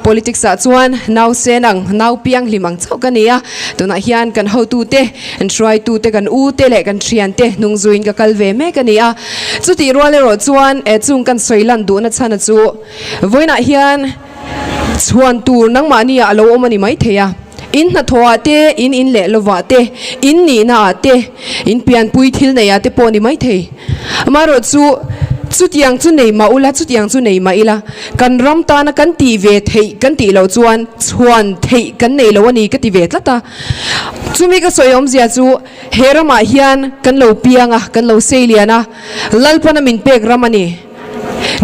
Politics ah chuan nausen ang, nau piang hlim ang chauh ka ni a, tunah hian kan hotute, kan hruaitute, kan ute leh kan thiante hnung zuiin ka kal ve mek a ni a. Chutih rual erawh chuan chung kan sawi lan duhna chhana chu vawiinah hian chhuan tur nangmahni ah a lo awm a ni maithei a. In hnathawh ah te, in in leh lovah te, in nihna ah te, in pianpui thil nei ah te pawh a ni maithei. Amaherawh chu, chutiang chu nei mah ula, chutiang chu nei mah ila, kan ram tana kan tih ve theih kan tih loh chuan chhuan theih kan nei lo a ni ka ti ve tlat a. Chumi ka sawi awmzia chu he ramah hian kan lo piang a, kan lo sei lian a, Lalpana min pek ram a ni.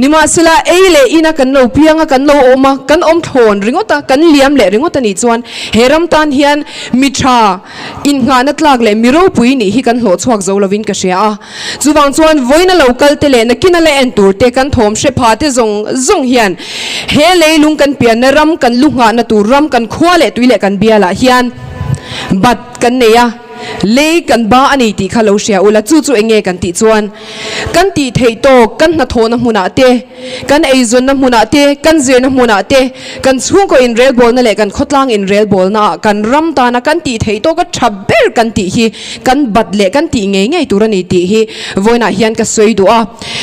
Nimahsela, ei leh ina kan lo piang a, kan lo awm a, kan awm thlawn ringawt a, kan liam leh ringawt a nih chuan he ram tan hian mi tha innghahna tlak leh mi ropui nih hi kan hlawh chhuak zo lovin ka hria a. Chuvang chuan vawiina lo kal te leh nakina la en tur te kan thawm hre pha te zawng zawng hian he leilung kan pianna ram kan lu nghahna tur ram kan khua leh tui leh kan bialah hian bat kan nei a, lei kan ba a ni tih kha lo hria ula chu chu eng nge kan tih chuan Kan tih theih tawk, kan hnathawhna hmunah te, kan eizawnna hmunah te, kan zirna hmunah te, kan chhungkaw inrelbawlna leh kan khawtlang inrelbawlna ah kan ram tana kan tih theih tawka tha ber kan tih hi kan bat leh kan tih ngei ngei tur a ni tih hi vawiinah hian ka sawi duh a.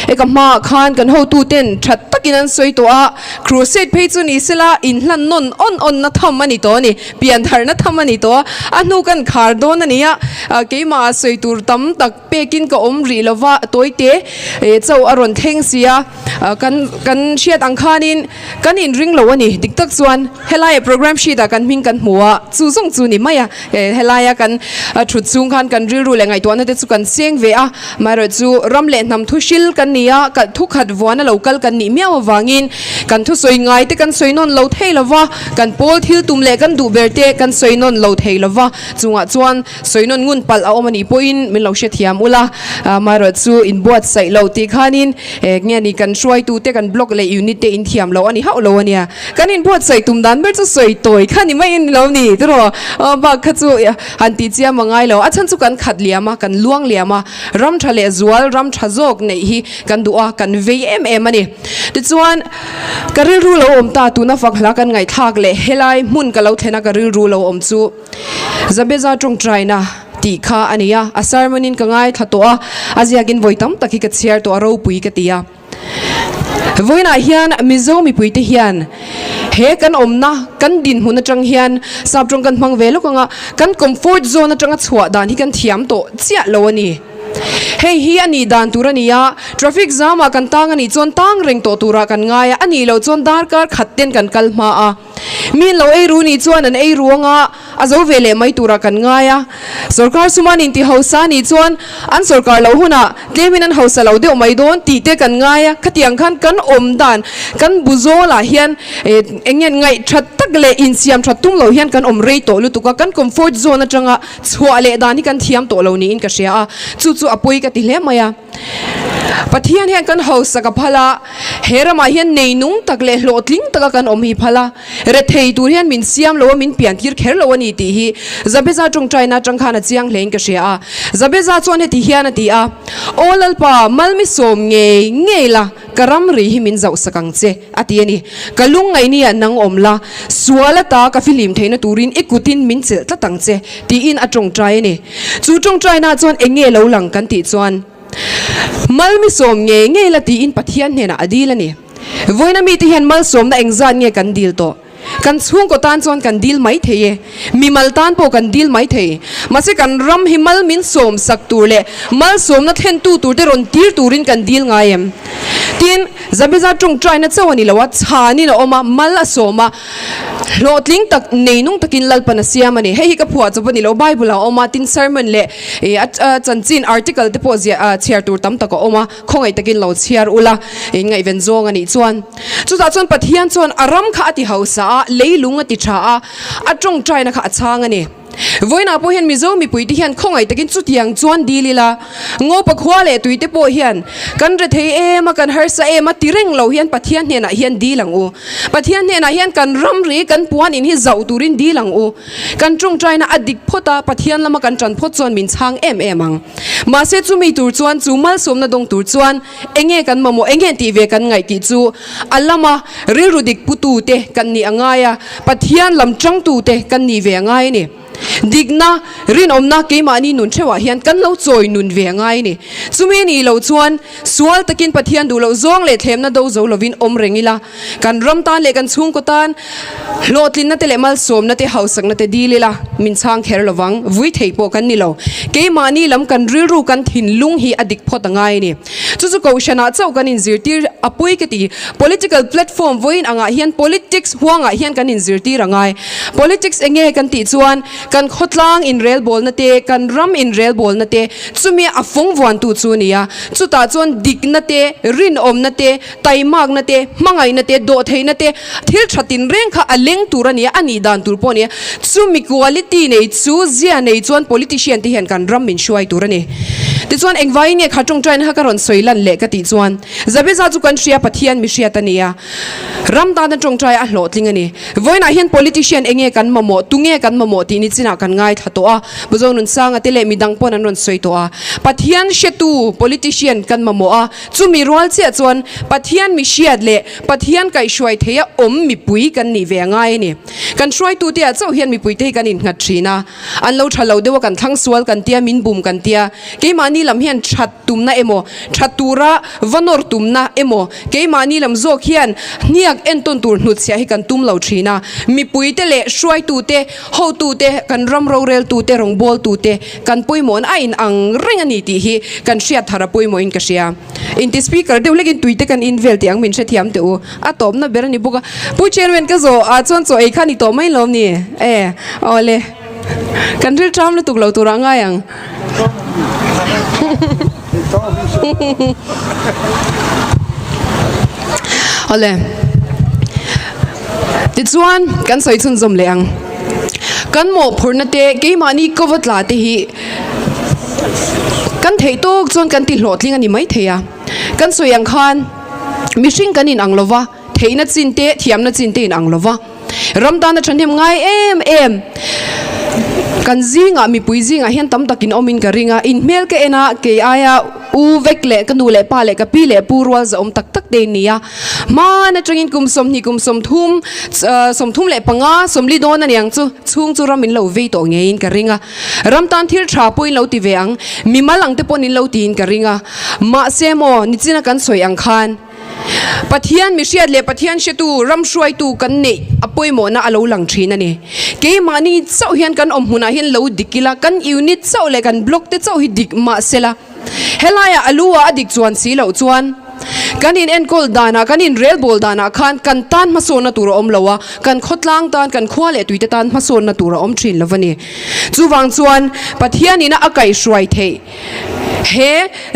E ka hmaah khan kan hotuten tha takin an sawi tawh a, crusade phei chu ni sela inhlan nawn awn awn na tham a ni tawh a ni. Piantharna tham a ni tawh a, a hnu kan khar dawn a ni a, keimah sawi tur tam tak pekin ka awm rih lo va, tawite chauh a rawn thleng si a, kan kan hriat ang khanin kan inring lo a ni. Dik tak chuan helaia program sheet ah kan hming kan hmu a, chu zawng chu ni mai a, helaia kan thut chhung khan kan rilru leh ngaihtuahna te chu kan seng ve a, amaherawh chu ram leh hnam thu hril kan ni a, thukhat vuana lo kal kan nih miau avangin kan thusawi ngai te kan sawi nawn lo thei lo va, kan pawl thil tum leh kan duh ber te kan sawi nawn lo thei lo va, chungah chuan Sawi nawn ngun palh a awm a nih pawhin min lo hrethiam ula, amaherawh chu inbuatsaih lo tih khanin nge ni kan hruaitute kan block leh unit te inthiam lo a ni hauh lo a nia. Kan inbuatsaih tum dan ber chu sawi tawi kha ni mai a ni lo ni tiraw? Bak kha chu han tih chiam a ngai lo. A chhan chu kan khat liam a, kan luang liam a, ram tha leh zual, ram tha zawk neih hi kan duh a, kan vei em em a ni. Tichuan, ka rilru lo awm ta tuna fak hla kan ngaihthlak leh helai hmun ka lo thlen a ka rilru lo awm chu, Zabeza tawngtaina tih kha a ni a, a sermon in ka ngaithla tawh a, a ziakin vawi tam tak hi ka chhiar tawh a, ropui ka ti a. Vawiinah hian Mizo mipuite hian he kan awmna, kan dinhmun atang hian sap tawng kan hmang ve lawk ang a, kan comfort zone atanga chhuah dan hi kan thiam tawh chiah lo a ni. Hei hi a nih dan tur a ni a, traffic jam ah kan tang a nih chuan tang reng tawh turah kan ngai a, a nih loh chuan darkar khat ten kan kal hma a. Mi an lo ei ru nih chuan an ei ru anga a zo ve leh mai turah kan ngai a. Sorkar suma an inti hausa nih chuan an sorkar loh hunah tlemin an hausa lo deuh mai dawn tih te kan ngai a. Khatiang khan kan awm dan, kan bu zawlah hian eng nge ngaih that tak leh insiam that tum lo hian kan awm rei tawh lutuk a. Kan comfort zone atanga chhuah leh dan hi kan thiam tawh lo niin ka hria a. Chu chu a pawi ka ti hle mai a. Pathian hian kan hausak a phal a, he ramah hian neinung tak leh hlawhtling taka kan awm hi phal a, rethei tur hian min siam lo a, min piantir kher lo a ni tih hi Zabeza tawngtaina atang khan a chiang hlein ka hria a. Zabeza chuan heti hian a ti a, Aw Lalpa, malmi sawm ngei ngei la, ka ramri hi min zauhsak ang che, a ti a ni. Ka lungngaihni ah nang awm la, sual ata ka fihlim theihna turin i kutin min chelh tlat ang che, tiin a tawngtai a ni. Chu tawngtaina chuan eng nge lo lang kan tih chuan, Malmisawm ngei ngei la tiin Pathian hnenah a dil a ni. Vawiina mite hian malsawmna engzat nge kan dil tawh? Kan chhungkaw tan chuan kan dil mai thei e, mimal tan pawh kan dil mai thei. Mahse kan ram hi mal min sawm sak tur leh malsawmna thlentu tur te rawn tir turin kan dil ngai em? Tin, Zabeza tawngtaina chauh a ni lo a, chhanin a awm a, mal a sawm a, Hlawhtling tak nei nung takin Lalpan a siam a ni. Hei hi ka phuah chawp a ni lo, Bible ah a awm a, tin sermon leh a chanchin article te pawh ziah chhiar tur tam tak a awm a, khawngaih takin lo chhiar ula in ngaihven zawng a nih chuan. Chutah chuan Pathian chuan a ram kha a ti hausa a, leilung a ti tha a, a tawngtaina kha a chhang a ni. Vawiinah pawh hian Mizo mipuite hian khawngaih takin chutiang chuan dil ila, Ngopa khua leh tuite pawh hian kan rethei em a, kan harsa em a ti reng lo hian Pathian hnenah hian dil ang u. Pathian hnenah hian kan ramri, kan puan in hi zauh turin dil ang u. Kan tawngtaina a dik phawt a, Pathian lama kan tan phawt chuan min chhang em em ang. Mahse chumi tur chuan chu malsawmna dawng tur chuan enge kan mamawh, enge tih ve kan ngaih tih chu a lama rilru dik putute kan nih a ngai a, Pathian lam tangtute kan nih ve a ngai a ni. Dikna, rinawmna keimahni nun theuhah hian kan lo chawi nun ve a ngai a ni. Chumi nih loh chuan sual takin Pathian duh loh zawng leh thlemna do zo lovin awm reng ila, kan ram tan leh kan chhungkaw tan hlawhtlinna te leh malsawmna te hausakna te dil ila min chhang kher lovang, vui thei pawh kan ni lo. Keimahni lam kan rilru kan thinlung hi a dik phawt a ngai a ni. Chu chu Kohhranah chauh kan inzirtir a pui ka ti. Political platform vawiin angah hian politics huangah hian kan inzirtir a ngai. Politics eng nge kan tih chuan kan khawtlang inrelbawlna te, kan ram inrelbawlna te chumi a fawng vuantu chu a ni a. Chutah chuan dikna te, rinawmna te, taimakna te, hmangaihna te, dawhtheihna te, thil tha tinreng kha a leng tur a ni a, a nih dan tur pawh a ni a. Chumi quality nei chu zia nei chuan politician te hian kan ram min hruai tur a ni. Tichuan engvaiin nge kha tawngtaina kha ka rawn sawi lan leh ka tih chuan Jabeza chu kan hria Pathian mi hriat a ni a, ram tana tawngtai a hlawhtling a ni. Vawiinah hian politician enge kan mamawh, tunge kan mamawh tih ni chinah kan ngaithla tawh a, Buzo Nunsanga te leh midang pawn an rawn sawi tawh a. Pathian hretu politician kan mamawh a, chumi rual chiah chuan Pathian mi hriat leh Pathian kaihhruai theia awm mipui kan nih ve a ngai a ni. Kan hruaitute ah chauh hian mipuite hi kan innghat thin a, an lo tha lo deuh a kan thlang sual kan tia, min bum kan tia, keimahni lam hian that tumna emaw, that tura va nawr tumna emaw, keimahni lam zawk hian hniak entawn tur hnutchhiah hi kan tum lo thin a, mipuite leh hruaitute, hotute, kan ram roreltute, rawngbawltute kan pawimawhna a inang reng a ni tih hi kan hriat thar a pawimawhin ka hria. Inti speaker deuh hlekin tuite kan in vel tih ang min hrethiam teh u. A tawpna ber a ni bawk a. Pu Chairman ka zawh ah chuan chaw ei kha ni tawh mai lawm ni? E, awle. Kan ril ṭam lutuk lo turah ngai ang. Awle. Tichuan kan sawi chhunzawm leh ang. Kan mawhphurhna te keimahni kawva tla te hi kan theih tawk chuan kan ti hlawhtling a ni maithei a. Kan sawi ang khan mihring kan inang lo va, theihna chin te, thiamna chin te inang lo va. Ram tana thahnem ngai em em kan zingah mipui zingah hian tam takin awmin ka ring a, inhmel ka en a, kei aia u vek leh ka nu leh pa leh ka pi leh pu rual zahawm tak tak te in ni a. Hman atangin kum 20 kum 30 35 40 dawn a niang chu chhung chu ram in lo vei tawh ngeiin ka ring a. Ram tan thil tha pawh in lo ti ve ang, mimal ang te pawn in lo tiin ka ring a. Mahse maw, nichina kan sawi ang khan Pathian mihriat leh Pathian hretu ram hruaitu kan neih a pawimawhna a lo lang thin a ni. Keimahni chauh hian kan awm hmunah hian lo dik ila, kan unit chauh leh kan block te chauh hi dik mahsela, Helaiah a lu ah a dik chuan si loh chuan kan in enkawl danah, kan in relbawl danah khan kan tan hmasawnna tur a awm lo a, kan khawtlang tan, kan khua leh tuite tan hmasawnna tur a awm thin lo a ni. Chuvang chuan Pathian ina a kaihhruai theih he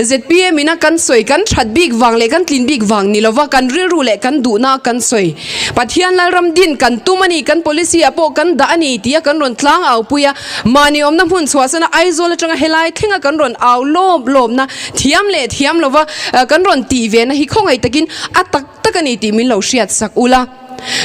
zpm ina kan sawi kan that bik vang leh kan tlin bik vang ni lova kan rilru leh kan duhna kan sawi Pathian Lalram din kan tum a ni, kan policy ah pawh kan dah a ni tia kan rawn tlang au pui a. Mahni awmna hmun chhuahsana Aizawl atanga helai thlenga kan rawn au lawp lawpna, thiam leh thiam lova kan rawn tih vena hi khawngaih takin a tak tak a ni tih min lo hriat sak ula.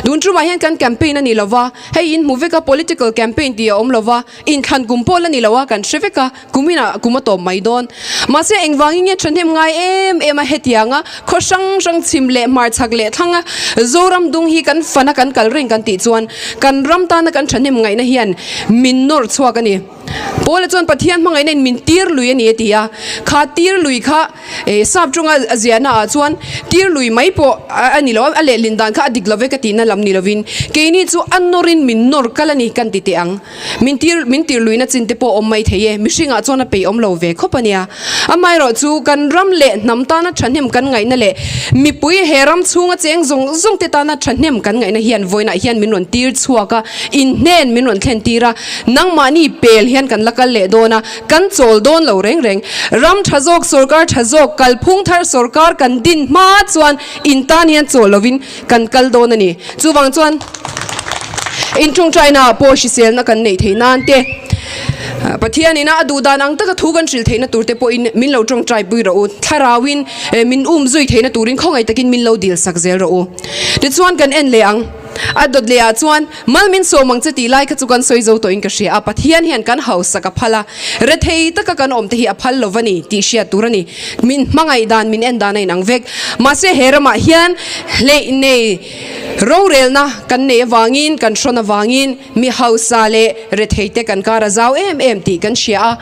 Tun tumah hian kan campaign a ni lova, hei in hmu vek a, political campaign tih a awm lova, inthlan kum pawh la ni lo a, kan hre vek a, kum inah kum a tawp mai dawn. Mahse engvangin nge thahnem ngai em em a hetianga khaw hrang hrang chhim leh hmarchhak leh thlanga Zoram dung hi kan fana kan kal reng kan tih chuan kan ram tana kan thahnem ngaihna hian min nawr chhuak a ni. Paula chuan Pathian hmangaihna in min tir lui a ni a ti a, kha tir lui kha eh sap tawnga a ziahna ah chuan tir lui mai pawh a ni lo a, a lehlin dan kha a dik lo ve ka tihna lam ni lovin keini chu a nawrin min nawr kal a ni kan ti teh ang. Min tir min tir luihna chin te pawh awm mai thei e, mihringah chuan a peih awm lo ve khawp a nia. Amaherawh chu kan ram leh hnam tana thahnem kan ngaihna leh mipui he ram chhunga cheng zawng zawng te tana thahnem kan ngaihna hian vawiinah hian min rawn tir chhuak a, inhnen min rawn thlen tir a, nangmahni pel hian kan la kal leh dawn a, kan chawl dawn lo reng reng. Ram tha zawk, sorkar tha zawk, kalphung thar sorkar kan din hma chuan in tan hian chawl lovin kan kal dawn a ni. Chuvang chuan Inṭawngṭaina pawh hriselna kan neih theih nan te, Pathian ina a duh dan ang taka thu kan hrilh theihna tur te pawhin min lo ṭawngṭai pui rawh u. Thlarauin min um zui theihna turin khawngaih takin min lo dil sak zel rawh u. Tichuan kan en leh ang. A dawt leh ah chuan mal min sawm ang che tih lai kha chu kan sawi zo tawhin ka hria a, Pathian hian kan hausak a phal a, rethei taka kan awm te hi a phal lo va ni tih hriat tur a ni. Min hmangaih dan, min en dan a inang vek. Mahse he ramah hian hleih nei rorelna kan neih avangin, kan hrawn avangin mi hausa leh rethei te kan kar a zau em em tih kan hria a.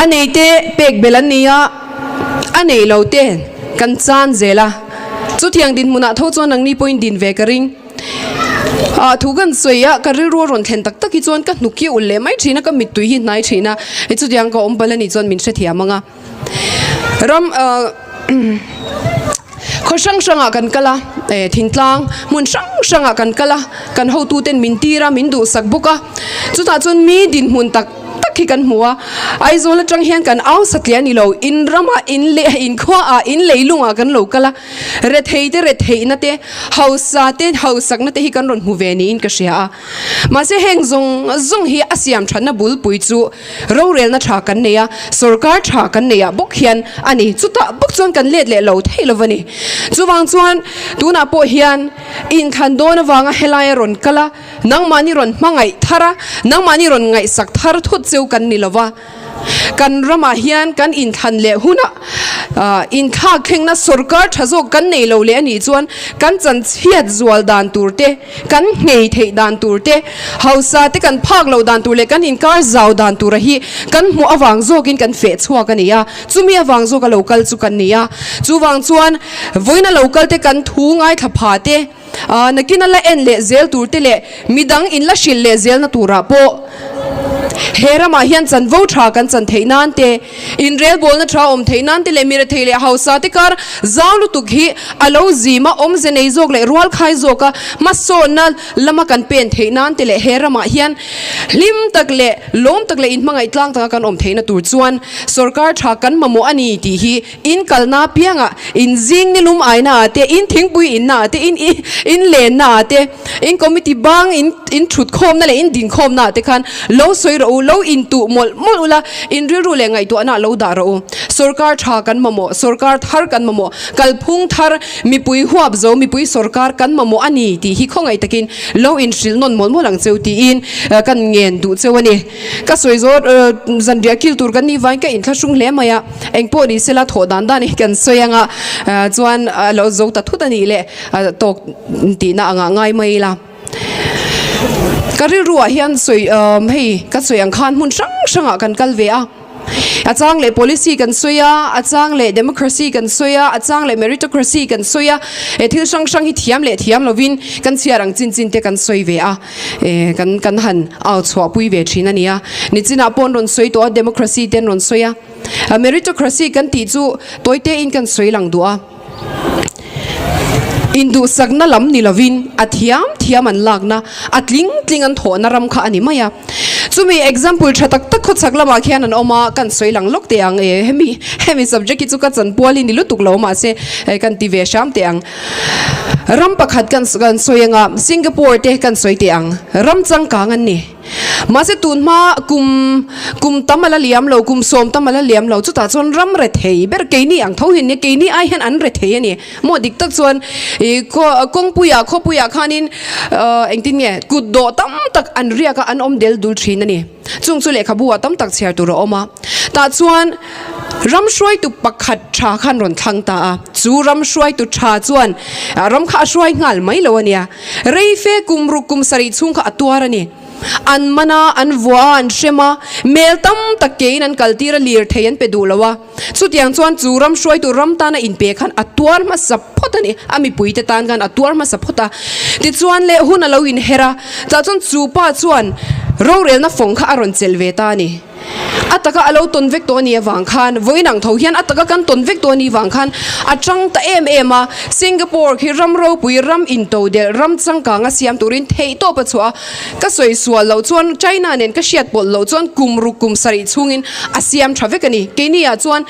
A nei te pek belh an ni a, a nei lo te kan chan zel a. Chutiang dinhmunah tho chuan nangni pawhin din ve ka ring. Ah thu kan sawi a, ka rilru a rawn thlen tak tak hi chuan ka hnuk hi a ulh leh mai thin a, ka mittui hi hnai thin a, hei chutiang ka awm palh a nih chuan min hrethiam ang a. Ram ah khaw hrang hrangah kan kal a, eh thingtlang hmun hrang hrangah kan kal a, kan hotuten min tir a, min duhsak bawk a, chutah chuan mi dinhmun tak tak hi kan hmu a, Aizawl atang hian kan au satliah a ni lo, in ramah in leh in khuaah in leilungah kan lo kal a. Rethei te retheihna te, hausa te hausakna te hi kan rawn hmu ve niin ka hria a. Mahse heng zawng zawng hi a siam thatna bulpui chu rorelna tha kan nei a, sorkar tha kan nei ah bawk hian a ni. Chutah bawk chuan kan let leh lo thei lo a ni. Chuvang chuan tunah pawh hian inthlan dawn avanga helai a rawn kal a, nangmahni rawn hmangaih thar a, nangmahni rawn ngaihsak thar thut cheu kan ni lo va. Kan ramah hian kan inthlan leh hunah inthlak thlengna sorkar tha zawk kan nei lo leh a nih chuan kan chanchhiat zual dan tur te, kan nghei theih dan tur te, hausa te kan phak loh dan tur leh kan inkar zau dan tura hi kan hmuh avang zawkin kan feh chhuak a ni a, chumi avang zawka lo kal chu kan ni a. Chuvang chuan vawiina lo kal te kan thu ngaithla pha te, Nakin a la en leh zel tur te leh midang in la hrilh leh zelna turah pawh he ramah hian chanvo tha kan chan theih nan te, inrelbawlna tha awm theih nan te leh mi rethei leh hausa te kar zau lutuk hi a lo zim a, awmze nei zawk leh rualkhai zawka hmasawnna lama kan pen theih nan te leh he ramah hian hlim tak leh lawm tak leh inhmangaih tlang taka kan awm theihna tur chuan sorkar tha kan mamawh a ni tih hi In kalna apiangah, in zing nilum aina ah te, in thingpui inna ah te, in in lenna ah te, in committee bang in in thut khawmna leh in din khawmna ah te khan lo sawi rawh u, lo intuh mawlh mawlh ula, in rilru leh ngaihtuahna ah lo dah rawh u. Sorkar tha kan mamawh, sorkar thar kan mamawh, kalphung thar, mipui huap zo, mipui sorkar kan mamawh a ni tih hi khawngaih takin lo inhrilh nawn mawlh mawlh ang cheu tiin kan ngen duh cheu a ni. Ka sawi zawt zanriah kil tur kan nih vangin ka inthlahrung hle mai a, engpawh ni sela thawh dan dan hi kan sawi anga chuan a lo zo ta thut a nih leh tawk tihna angah ngai mai ila. Ka rilruah hian sawi hei ka sawi ang khan hmun hrang hrangah kan kal ve a, a chang leh policy kan sawi a, a chang leh democracy kan sawi a, a chang leh meritocracy kan sawi a, he thil hrang hrang hi thiam leh thiam lovin kan chhiar ang chin chin te kan sawi ve a. Eh kan kan han au chhuah pui ve thin a nia. Nichinah pawh an rawn sawi tawh a, democracy te an rawn sawi a. Meritocracy kan tih chu tawite in kan sawi lang duh a. Induhsakna lam ni lovin a thiam thiam an lakna, a tling tling an thawhna ram kha a ni mai a. Chumi example tha tak tak khawchhak lamah khian an awm a, kan sawi lang lawk teh ang. Eh hemi hemi subject hi chu ka chanpual hi ni lutuk lo mahse kan ti ve hram teh ang. Ram pakhat kan kan sawi anga Singapore te kan sawi teh ang, ram changkang an ni. Mahse tun hma kum kum tam a la liam lo, kum sawm tam a la liam lo, chutah chuan ram rethei ber keini ang tho hi an ni, keini ai hian an rethei a ni. Maw dik tak chuan ih kawngpuiah khawpuiah khanin engtin nge kut dawh tam tak an riak a an awm del dul thin a ni. Chung chu lehkhabu ah tam tak chhiar tur a awm a, tah chuan ram hruaitu pakhat tha khan rawn thlang ta a, chu ram hruaitu tha chuan ram kha a hruai nghal mai lo a nia, rei fe kum ruk kum sarih chhung kha a tuar a ni. An man a, an vua a, an hrem a, mel tam tak kein an kal tir a, lirthei an pe duh lo a, chutiang chuan chu ram hruaitu ram tana inpe khan a tuar hmasa phawt a ni, a mipuite tan khan a tuar hmasa phawt a, tichuan leh hun a lo inher a, tah chuan chu pa chuan rorelna fawng kha a rawn chelh ve ta a ni. A taka a lo tawn vek tawh a nih avang khan vawiin ang tho hian a taka kan tawn vek tawh a nih vang khan a chang ta em em a, Singapore khi ram ropui, ram intodelh, ram changkang a siam turin theihtawp a chhuah a, Ka sawi sual loh chuan China nen ka hriat pawlh loh chuan kum ruk kum sarih chhungin a siam tha vek a ni. Keini ah chuan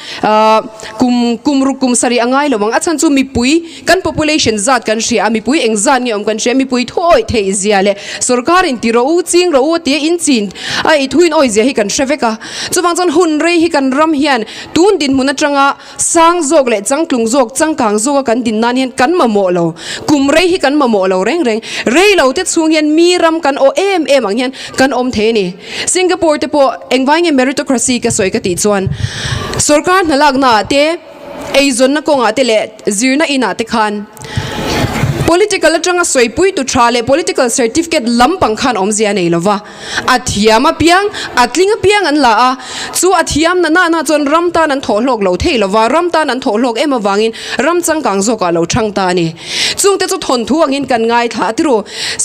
kum kum ruk kum sarih a ngai lo ang. A chhan chu mipui kan population zat kan hria a, mipui eng zat nge awm kan hria, mipui thu awih theih zia leh sorkar in ti rawh u, ching rawh u tia in chin a i thu in awih zia hi kan hre vek a. a. Chuvang chuan hun rei hi kan ram hian tun dinhmun atanga sang zawk leh changtlung zawk, changkang zawka kan din nan hian kan mamawh lo. Kum rei hi kan mamawh lo reng reng. Rei lo te chhung hian mi ram kan awh em em ang hian kan awm thei a ni. Singapore te pawh engvai nge meritocracy ka sawi ka tih chuan sorkar hna laknaah te, eizawnna kawngah te leh zirna inah te khan political atanga sawipui tu tha leh political certificate lampang khan awmzia a nei lo va, a thiam apiang, a tling apiang an la a, chu a thiam na nana chuan ram tan an thawh hlawk lo thei lo va, ram tan an thawh hlawk em avangin ram changkang zawkah lo thang ta a ni. Chungte chu thawnthu angin kan ngaithla a tiru.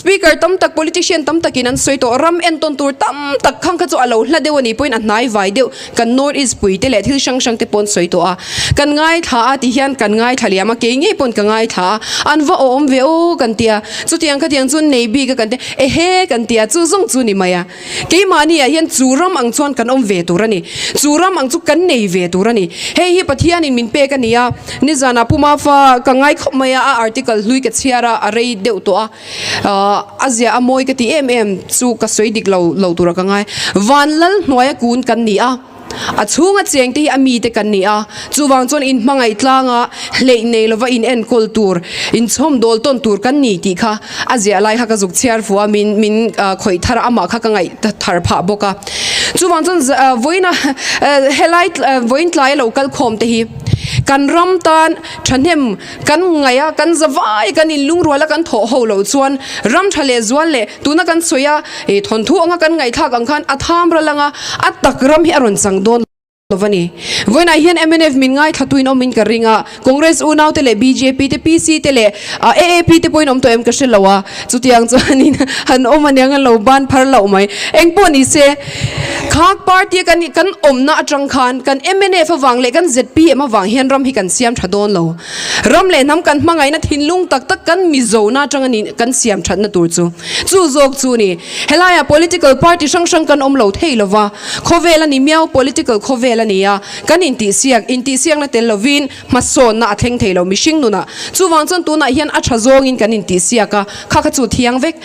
Speaker tam tak, politician tam takin an sawi tawh, ram entawn tur tam tak khang kha chu a lo hla deuh a nih pawhin a hnai vai deuh. Kan North East pui te leh thil hrang hrang te pawn sawi tawh a, kan ngaithla a ti hian kan ngaithla liam a, kei ngei pawn ka ngaithla a, an va awm ve aw kan ti a, chutiang khatiang chu nei bik a kan ti a, ehe kan ti a, chu zawng chu ni mai a, keimahni ah hian chu ram ang chuan kan awm ve tur a ni, chu ram ang chu kan nei ve tur a ni, hei hi Pathianin min pek a ni a, nizanah Pu Mafa ka ngai khawp mai a, a article hlui ka chhiar a, a rei deuh tawh a. A zia a mawi ka ti em em chu ka sawi dik lo lo tura ka ngai. Van lal hnuaia kun kan ni a, a chhunga cheng te hi a mite kan ni a, chuvang chuan in hmangaih tlanga hleih nei lova in enkawl tur, in chhawm dawl tawn tur kan ni tih kha a ziah lai kha ka zuk chhiar fu a, min min khawih thar a, amah kha ka ngaih thar phah bawk a. Chuvang chuan vawiina helai vawiin tlaia lo kal khawm te hi kan ram tan thahnem Kan ngaih a, kan za vai, kan inlungrual a, kan thawh ho loh chuan ram tha leh zual leh tuna kan sawi a, ih thawnthu anga kan ngaihthlak ang khan a tham ral anga a tak ram hi a rawn chang dawn lo a ni. Vawiinah hian mnf min ngaithlatuin awmin ka ring a, Congress unaute leh bjp te, PC te leh AAP te pawhin awm tawh em ka hre lo a, chutiang chuanin han awm aniang an lo ban phar loh mai. Engpawh ni se, khak party a kan kan awmna atang khan kan mnf avang leh kan zpm avang hian ram hi kan siam tha dawn lo. Ram leh hnam kan hmangaihna thinlung tak tak kan Mizona atanga ni kan siam thatna tur chu chu zawk chu ni. Helaiah political party hrang hrang kan awm lo thei lo va, khawvel a ni miau political khawvel a ni a, kan intihsiak intihsiakna tel lovin hmasawnna a thleng thei lo mihring nunah. Chuvang chuan tunah hian a tha zawngin kan intihsiak a, kha kha chu thiang vek.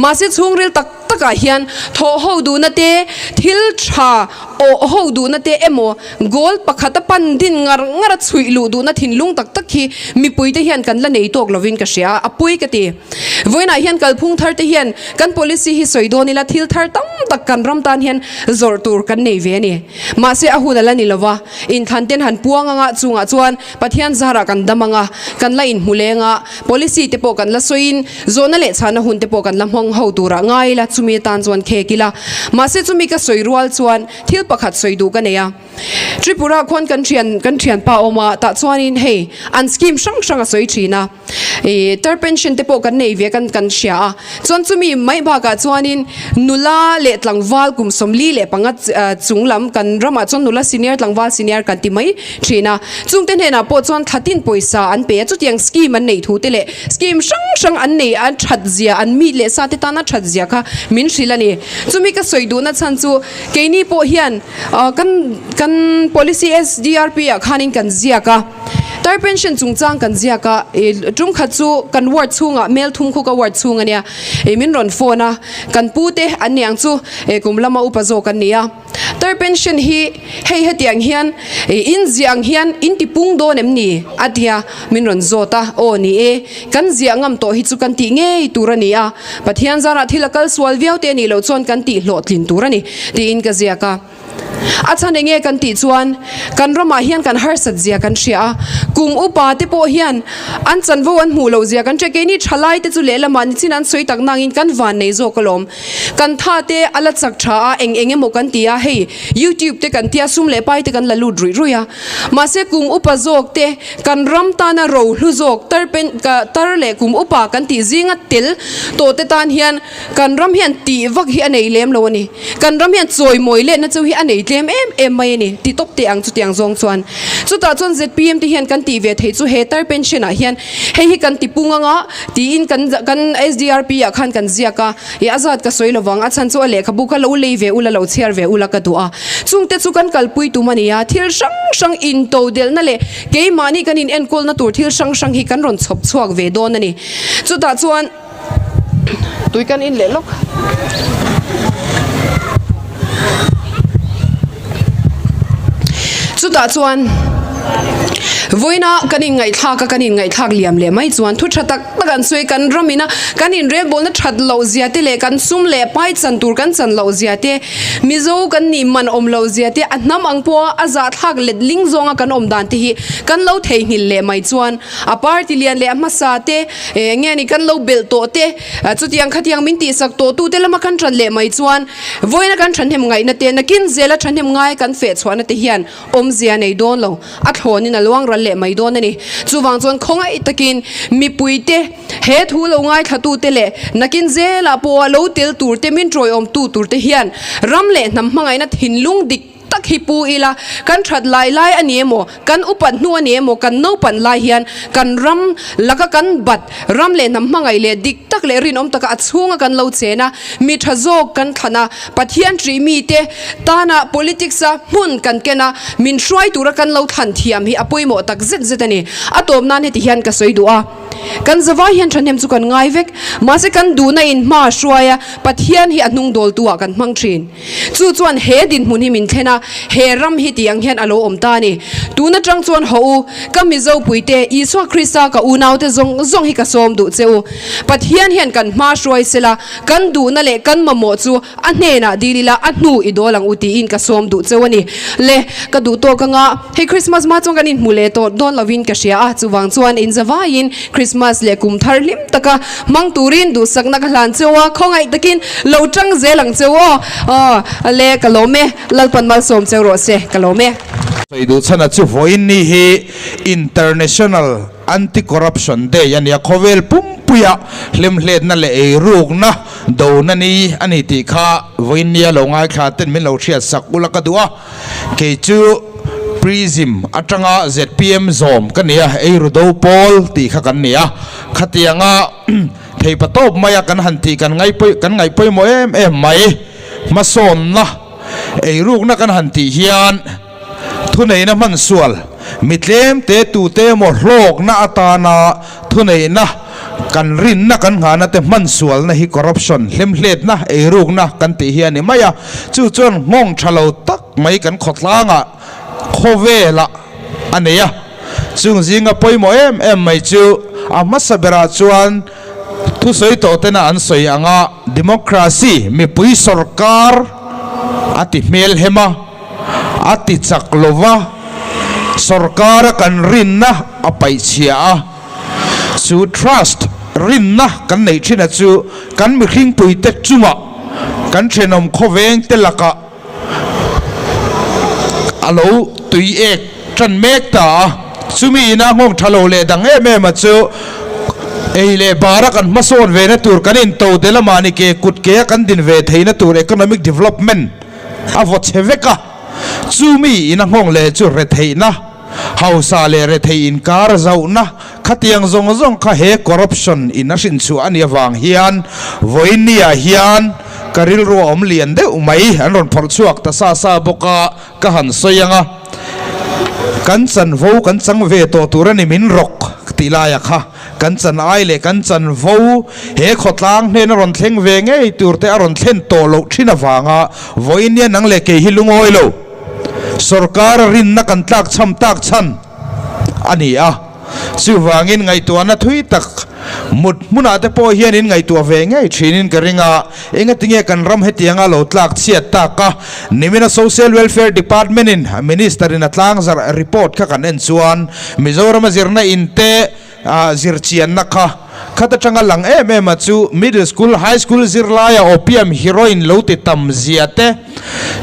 Mahse chhungril tak takah hian thawh ho duhna te, thil tha awh ho duhna te emaw Goal pakhata pan din ngar ngar a chhuih luh duhna thinlung tak tak hi mipuite hian kan la nei tawk lovin ka hria a, a pui ka ti. Vawiinah hian kalphung thar te hian kan policy hi sawi dawn ila thil thar tam tak kan ram tan hian zawrh tur kan nei ve a ni. Mahse a hun a la ni lova, inthlan ten han puang anga chungah chuan Pathian zarah kan dam anga, kan la inhmu leng a, policy te pawh kan la sawiin zawhna leh chhana hun te pawh kan la hmang ho turah ngai ila chumi atan chuan khek ila. Mahse chumi ka sawi rual chuan Thil pakhat sawi duh ka nei a, Tripura khuan kan thian kan thianpa awm a, tah chuanin hei an scheme hrang hrang a sawi thin a, ih tar pension te pawh kan nei ve kan kan hria a, chuan chumi mai bakah chuanin nula leh tlangval kum 45 chung lam kan ramah chuan nula senior tlangval senior kan ti mai thin a, chungte hnenah pawh chuan thlatin pawisa an pe a, chutiang scheme an neih thu te leh scheme hrang hrang an nei a that zia an mi leh sa te tana that zia kha min hrilh a ni. Chumi ka sawi duhna chhan chu Keini pawh hian kan kan policy SDRP ah khanin kan ziak a, tar pension chungchang kan ziak a, ih tum khat chu kan ward chhungah mel thum khu ka ward chhung ania, ih min rawn phone a, kan pu te an ni ang chu ih kum lama upa zawk an ni a, tar pension hi hei hetiang hian ih in ziah ang hian in ti pung dawn em ni a tia min rawn zawt a, aw ni e. Kan ziah ngam tawh hi chu kan tih ngei tur a ni a, Pathian zarah thil a kal sual viau te anih loh chuan kan tih hlawhtlin tur a ni, tiin ka ziak a. A chhan enge kan tih chuan kan ramah hian kan harsat zia kan hria a, kum upa te pawh hian an chanvo an hmuh loh zia kan hria. Keini thalai te chu lehlamah nichin an sawi tak nangin kan van nei zawk alawm. Kan tha te a la chak tha a, eng eng emaw kan ti a, hei YouTube te kan tia sum leh pai te kan la lut ruih ruih a. Mahse kum upa zawk te kan ram tana ro hlu zawk tar pen ka tar leh kum upa kan tih zinga tel tawh te tan hian kan ram hian tih vak hi a nei lem lo a ni. Kan ram hian chawimawi letna chu hi a nei tlem em em mai a ni ti tawp teh ang chutiang zawng chuan. Chutah chuan zpm te hian kan tih ve theih chu he tar pension ah hian hei hi kan ti pung anga tiin kan kan SDRP ah khan kan ziak a. I a zat ka sawi lovang, a chhan chu a lehkhabu kha lo lei ve ula, lo chhiar ve ula ka duh a. Chungte chu kan kalpui tum a ni a, thil hrang hrang into delhna leh keimahni kan inenkawlna tur thil hrang hrang hi kan rawn chhawp chhuak ve dawn a ni. Chutah chuan tui kan in leh lawk. Chutah chuan vawiina kan inngaihthlak a, kan inngaihthlak liam leh mai chuan thu tha tak tak an sawi kan ram ina kan inrelbawlna that loh zia te leh kan sum leh pai chan tur kan chan loh zia te, Mizo kan nih man awm loh zia te a hnam ang pawha a zahthlak let ling zawnga kan awm dan te hi kan lo theihnghilh leh mai chuan a party lian leh a hmasa te eng nge ni kan lo belh tawh te chutiang khatiang min tihsak tawh tu te lama kan tan leh mai chuan vawiina kan thahnem ngaihna te nakin zela thahnem ngai kan feh chhuahna te hian awmzia nei dawn lo a thlawnin a luang ral leh mai dawn a ni. Chuvang chuan khawngaih takin mipuite he thu lo ngaithlatute leh nakin zelah pawha lo tel turte min tawiawmtu turte hian ram leh hnam hmangaihna thinlung dik tak hi pu ila, kan that lai lai a ni emaw, kan upat hnu a ni emaw, kan naupan lai hian kan ram laka kan bat ram leh hnam hmangaih leh dik tak leh rinawm taka a chhunga kan lo chen a, mi tha zawk kan thlan a, Pathian ṭih mite tana politics-a hmun kan ken a, min hruai tura kan lo thlan thiam hi a pawimawh tak zet zet a ni. A tawp nan heti hian ka sawi duh a, kan zavai hian ṭhahnem chu kan ngai vek, mahse kan duhna in hma a hruai a, Pathian hi a hnung dawltu-ah kan hmang ṭhin. Chu chuan he dinhmun hi min thlen a, he ram hi tih ang hian a lo awm ta a ni. Tun aṭang chuan haw u, ka Mizo puite, Isua Krista ka unaute zawng zawng hi ka sawm duh che u. Pathian hian kan hma hruai sela, Kan duhna leh kan mamawh chu a hnenah dil ila, a hnu i dawl ang u tiin ka sawm duh cheu a ni. Le, ka duh tawk anga, hei Christmas hma chuan kan inhmu leh tawh dawn lovin ka hria a, chuvang chuan inzavaiin Christmas leh kum thar hlim taka hmang turin duhsakna ka hlan cheu a, khawngaih takin lo tang zel ang cheu aw. Aw, le, ka lawm e, Lalpan malsawm cheu rawh se, ka lawm e. Sawi duh chhana chu vawiin ni hi International. Anti-Corruption Day a nia, khawvel pumpuia hlemhletna leh eirukna dona ni a ni tih kha vawiin nia lo ngaithla ten min lo hriat sak ula ka duh a, kei chu Prism atanga zpm zawm ka nia, eiru do pawl tih kha kan ni a, khatianga theipa tawp maia kan han tih kan ngaih kan ngaih pawimawh em em mai, hmasawnna eirukna kan han tih hian. Thuneihna hman sual, mi tlemte tute emaw hlawkna atana thuneihna kan rinna kan nghahna te hman sualna hi corruption, hlemhletna, eirukna kan tih hi a ni mai a. Chu chuan nghawng tha lo tak mai kan khawtlangah khawvelah a nei a. Chung zinga pawimawh em em mai chu a hmasa berah chuan thusawi tawh tena an sawi anga democracy, mipui sorkar a ti hmelhem a. A ti chak lo va, sorkara kan rinna a paih chhia a, chu trust, rinna, kan neih thin a chu kan mihringpuite chungah kan thenawm khawvengte lakah a lo tui ek tan mek ta a, chumi ina nghawng tha lo leh dang em em a chu ei leh bara kan hmasawn ve na tur kan into te lamah ni ke kut ke a kan din ve theihna tur economic development A vaw chhe vek a, chu mi in a nghawng leh chu retheihna, hausa leh rethei inkar zauhna khatiang zawng zawng kha he corruption in a hrinchhuah a nih avang hian vawinia hian ka rilru a awm lian deuh mai an rawn phawrh chhuak ta sa sa bawk a, ka han sawi ang a, kan chanvo kan chang ve tawh tur a ni min rawk tih laia kha. Kan chan ai leh kan chan vo he khawtlang hnen a rawn thleng ve ngei tur te a rawn thlen tawh loh thin avanga vawiin nang leh kei hi lungawi lo sorkar a rinna kan tlak chham tak chhan a ni a. Chuvangin ngaihtuahna thui tak mut hmunah te pawh hian in ngaihtuah ve ngei thinin ka ring a, engatinge kan ram hetianga lo tlak chhiat tak a, nimina Social Welfare Department in Minister in a tlangzarh report kha kan en chuan Mizorama zirna in te zirchianna kha khat atanga lang em em a chu middle school, high school zirlaia opium, heroin lo ti tam zia te,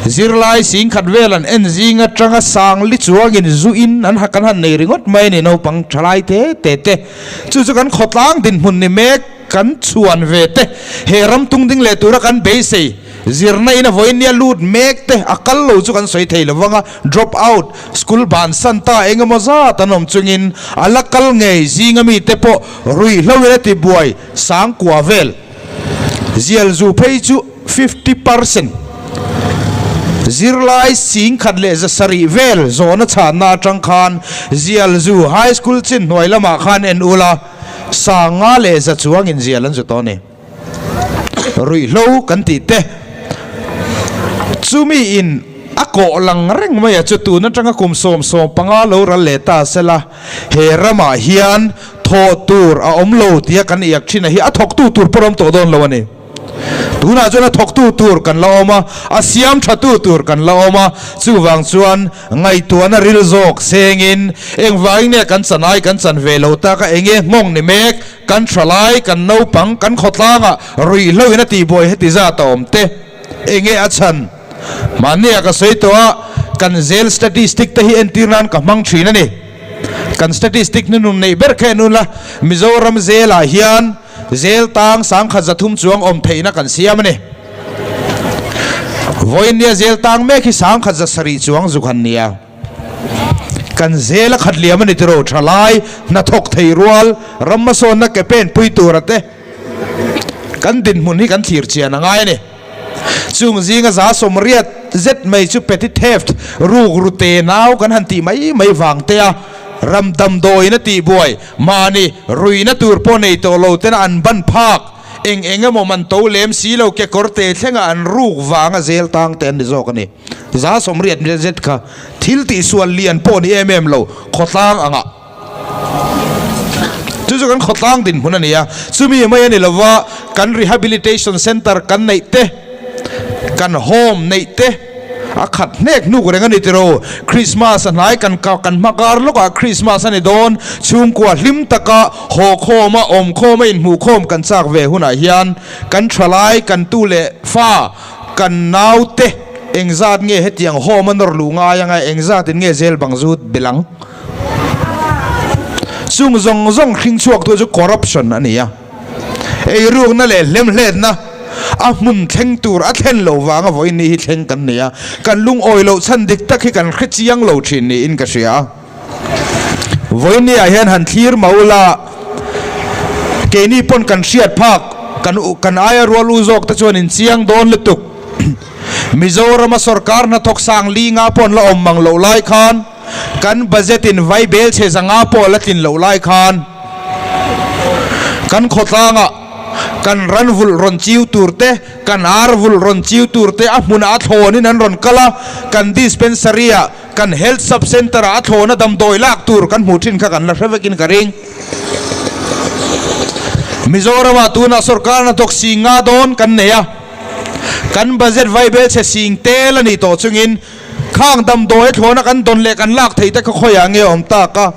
zirlai singkhat vel an en zing atanga sang li chuangin zu in an kan han nei ringawt mai a ni naupang thalai te te te. Chu chu kan khawtlang dinhmun ni mek. Kan chhuan ve te, he ram tung ding leh tura kan beisei, zirna in a vawiin nia lut mek te a kal lo chu kan sawi thei lo vang a, drop out, school bansan ta eng emaw zat an awm chungin a la kal ngei zinga mi te pawh ruihhlo in a ti buai sangkua vel. Zial zu phei chu 50%. Zirlai singkhat leh zasarih vel zawhna chhanna atang khan zial zu high school chin hnuai lamah khan en ula, Sanga leh za chuang in zial an zu tawh a ni. Ruihhlo kan tih te chumi in a A kawh lang reng mai a chu tun atanga kum 75 lo ral leh ta sela he ramah hian thawh tur a awm lo tia kan iak thin a hi a thawktu tur pawh awm tawh dawn lo a ni. Tunah chuan a thawktu tur kan la awm a, a siam thatu tur kan la awm a, chuvang chuan ngaihtuahna ril zawk sengin engvangin nge kan chanai kan chan ve lo tak a, enge nghawng ni mek, kan thalai, kan naupang, kan khawtlangah ruihhlo in a tihbuai heti zat a awm te, enge a chhan? Mahnia ka sawi tawh a, kan zel statistic te hi entir nan ka hmang thin a ni. Kan statistic hnunun neih ber kha en ula, Mizoram zelah hian, Zel tang 1300 chuang awm theihna kan siam a ni. Vawiinnia zel tang mek hi 1700 chuang zuk han nia. Kan zel a khat liam a ni tiro thalai hnathawk thei rual ram hmasawnna ke pen pui tura te kan dinhmun hi kan thlir chian a ngai a ni. Chung zinga 80 zet mai chu petty theft, ruk rute nau kan han tih mai mai vang te a, ram damdawiin a tihbuai, mahni ruihna tur pawh nei tawh lo tena an ban phak, eng eng emaw man to lem si lo kekawr te thlenga an ruk vanga zel tang te an ni zawk a ni. 80 zet kha thil tihsual lian pawh ni em em lo, khawtlang angah. Chu chu kan khawtlang dinhmun a ni a, chumi mai a ni lova kan rehabilitation centre kan neih te, kan home neih te a khat hnek hnuk reng a ni tiro. Christmas a hnai kan kan hma kar lawkah Christmas a ni dawn, chhungkua hlim taka haw khawm a, awm khawm a, inhmuh khawm kan chak ve hunah hian kan thalai, kan tu leh fa, kan naute engzat nge hetiang home a nawr luh ngai anga engzatin nge zel bang zut belh ang? Chung zawng zawng hring chhuak tu chu corruption a ni a, eirukna leh hlemhletna a hmun thleng tur a thlen loh vanga vawiin ni hi thleng kan ni a, kan lungawi loh chhan dik tak hi kan hre chiang lo thin niin ka hria a. Vawiin ni ah hian han thlir mah ula, keini pawn kan hriat phak, kan kan aia rual u zawk te chuan in chiang dawn lutuk. Mizorama sorkar hnathawk sang li nga pawh an la awm mang loh lai khan, Kan budget in vai bel chhe zanga pawh la tlin loh lai khan kan khawtlangah kan ran vulh rawn chiu tur te, kan ar vulh rawn chiu tur te a hmunah a thlawnin an rawn kal a, kan dispensary ah, kan health sub centre ah a thlawna damdawi lak tur kan hmuh thin kha kan la hre vekin ka ring. Mizoramah tunah sorkar hnathawk sing nga dawn kan nei a, kan budget vai bel chhe sing tel a nih tawh chungin, Khang damdawi thlawna kan dawn leh kan lak theih te kha khawiah nge awm tak a?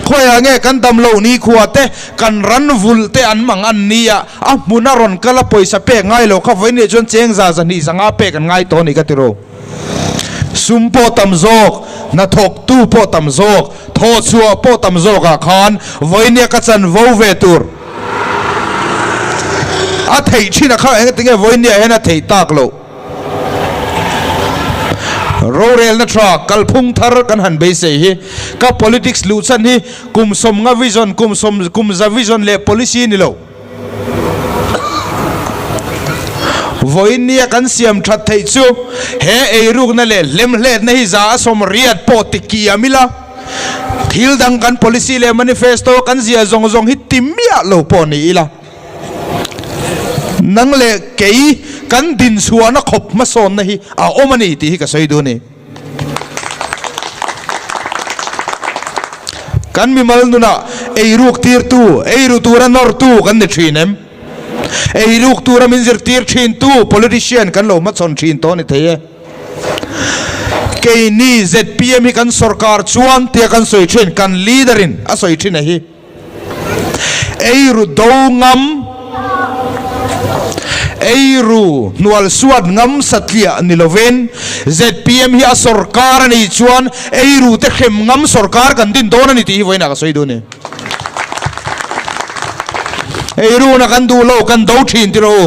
Khawiah nge kan dam loh ni khua te, kan ran vulh te an mang an ni a, a hmuna rawn kal a pawisa pek ngai lo kha vawiin leh chuan cheng za 200 500 pek an ngai tawh a ni ka ti ro. Sum pawh tam zawk, hnathawktu pawh tam zawk, thawhchhuah pawh tam zawkah khan vawiin ka chanvo ve tur a theih thin a kha engtinge vawiin hian a theih tak loh? Rorelna tha kalphung thar kan han beisei hi ka politics luh chhan hi kum 50 vision, kum sawm kum za vision leh policy ni lo. Vawiin nia kan siam that theih chu he eirukna leh hlemhletna hi 80% pawh ti kiam ila, thil dang kan policy leh manifesto kan zia zawng zawng hi ti miah lo pawh ni ila. Nang leh kei kan dinchhuahna khawp hmasawnna hi a awm a ni tih hi ka sawi duh a ni. Kan mimal nunah eiruk tirtu, eiru tura nawrtu kan ni thin em? Eiruk tura min zirtir thintu politician kan lo hmachhawn thin tawh a ni thei e. Keini zpm hi kan sorkar chuan tia kan sawi thin, kan leader in a sawi thin a hi. Eiru do ngam, eiru hnual suat ngam satliah ni lovin zpm hi a sorkar a nih chuan eiru te hrem ngam sorkar kan din dawn a ni tih hi vawiinah ka sawi duh a ni. Eiruna kan duh lo, kan do thin ti rawh u.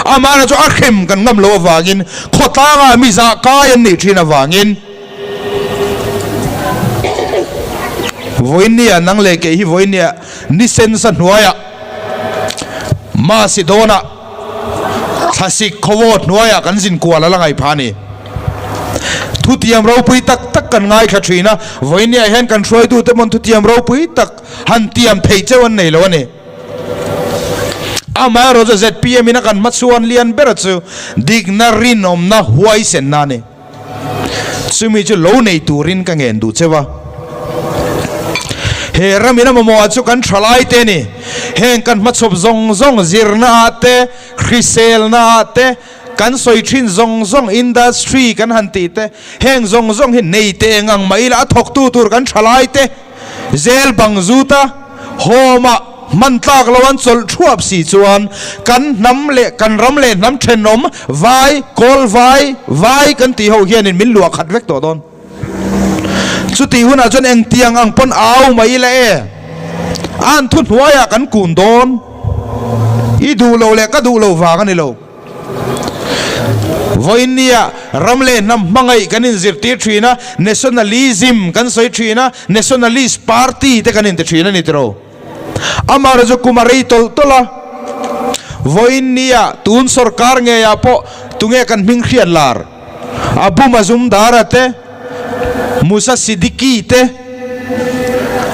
Amahna chu a hrem kan ngam loh avangin khawtlangah mi zah kai an nih thin avangin, Vawinia nang leh kei hi vawinia ni sensa hnuaiah Masi dawnah thlasik khawawt hnuaiah kan zin kual a la ngaih phah a ni. Thutiam ropui tak tak kan ngaithla thin a, vawinia hian kan hruaitute pawn thutiam ropui tak han tiam theih cheu an nei lo a ni. Amaherawh chu zpm in a kan hmachhuan lian ber chu dikna rinawmna huaisenna a ni. Chumi chu lo nei turin ka ngen duh cheu a. He ramin a mamawh ah chu kan thalai te a ni. Heng kan hmachhawp zawng zawng zirna ah te, hriselna ah te, kan sawi thin zawng zawng industry kan han tih te, heng zawng zawng hi nei teh eng ang mah ila a thawktu tur kan thalai te zel bang zut a, home ah hman tlak lo an chawlh thuap si chuan kan hnam leh kan ram leh hnam thenawm vai, kawl vai, vai kan tih ho hianin min luah khat vek tawh dawn. Chutih hunah chuan engtiang ang pawn au mai ila e, a an thuhnuaiah kan kun dawn. I duh lo leh ka duh lo vang a ni lo. Vawiinnia ram leh hnam hmangaih kan inzirtir thin a, nationalism kan sawi thin a, nationalist party te kan inti thin a ni tiraw? Amaherawhchu chu kum a rei tawlh tawlh a, vawiinnia tun sorkar ngeiah pawh tunge kan hming hriat lar? Abu Mazumdar-a te, Musa Siddiqui te,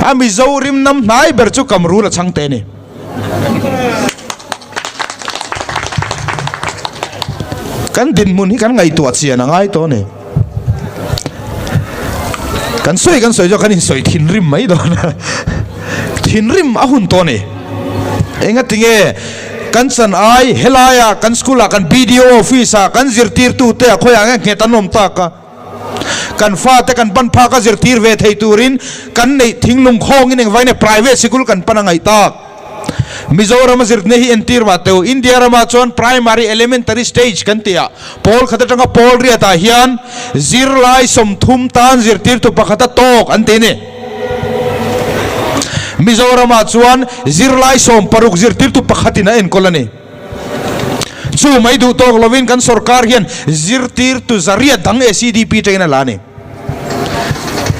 a Mizo rimnam hnai ber chu Kamrul a chhang te a ni. Kan dinhmun hi kan ngaihtuah chian a ngai tawh a ni. Kan sawi kan sawi chu kan insawi thinrim mai dawn a, thinrim a hun tawh a ni. Engatinge kan chan ai helaia kan school ah kan BDO office ah kan zirtirtute ah khawiah nge nghet an awm tak a. Kan fate kan pan phak a zirtir ve thei turin kan neih thinglung khawngin engvai nge private sikul kan pan a ngaih tak. Mizoram a zirtna hi entir mah teu. India ramah chuan primary elementary stage kan tih ah pawl khat atanga pawl riat ah hian zirlai 30 tan zirtirtu pakhat a tawk an ti a ni. Mizoram ah chuan zirlai 16 zirtirtu pakhatin a enkawl a ni. Chu mai duh tawk lovin kan sorkar hian zirtirtu zariat dang ACDP tangin a la a ni.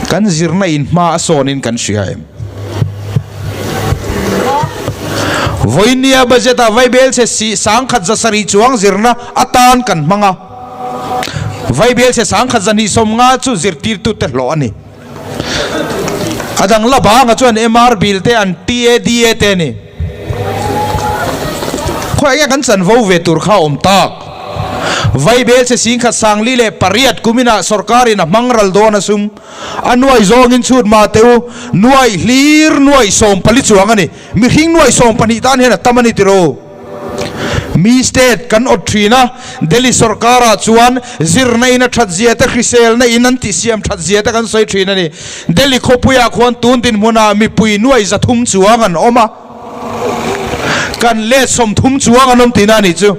Kan zirna in hma a sawnin kan hria em? Vawinia budget ah Vaibel chhe si 10,000 sarih chuang zirna atan kan hmang a. Vaibel chhe 1,250 chu zirtirtute hlawh a ni. A dang la banga chuan MR bill te an TADA te a ni. Khawiah nge kan chanvo ve tur kha a awm tak? Vaibel che 10,408 kuminah sorkarin a hmang ral dawn a sum. A nuai zawngin chhut mah teh u, nuai hlir nuai 14 chuang a ni. Mihring nuai 12 tan hian a tam a ni tiraw? Mi state kan awt thin a, Delhi sorkarah chuan zirna in a that zia te, hriselna in an tihsiam that zia te kan sawi thin a ni. Delhi khawpuiah khuan tun dinhmunah mipui nuai 300 chuang an awm a, kan let 30 chuang an awm tihna a nih chu.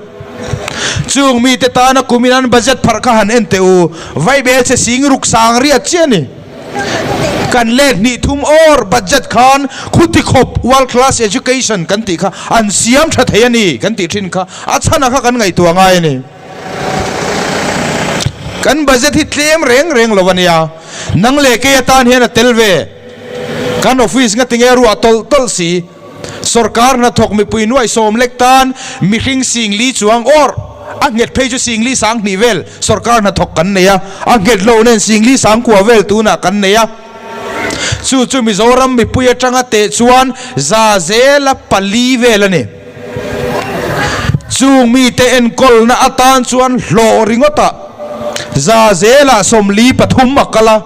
Chung mite tana kumin an budget pharh kha han en teh u, vaibel che 6000 riat chiah a ni. Kan let hnih thum awr budget khan khuti khawp world class education kan tih kha an siam tha thei a ni kan tih thin kha a chhana kha kan ngaihtuah ngai a ni. Kan budget hi tlem reng reng lo a nia. Nang leh kei atan hian a tel ve. Kan office nga tinge ruah tawlh tawlh si. Sorkar hnathawk mipui nuaih 10 lek tan mihring 4000 chuang awr a nghet phei chu 40,200 vel sorkar hnathawk kan nei a, a nghet lo nen 40,900 vel tunah kan nei a. Chu chu Mizoram mipui atanga teh chuan 4% vel a ni. Chung mite enkawlna atan chuan hlawh ringawtah 43% a kal a,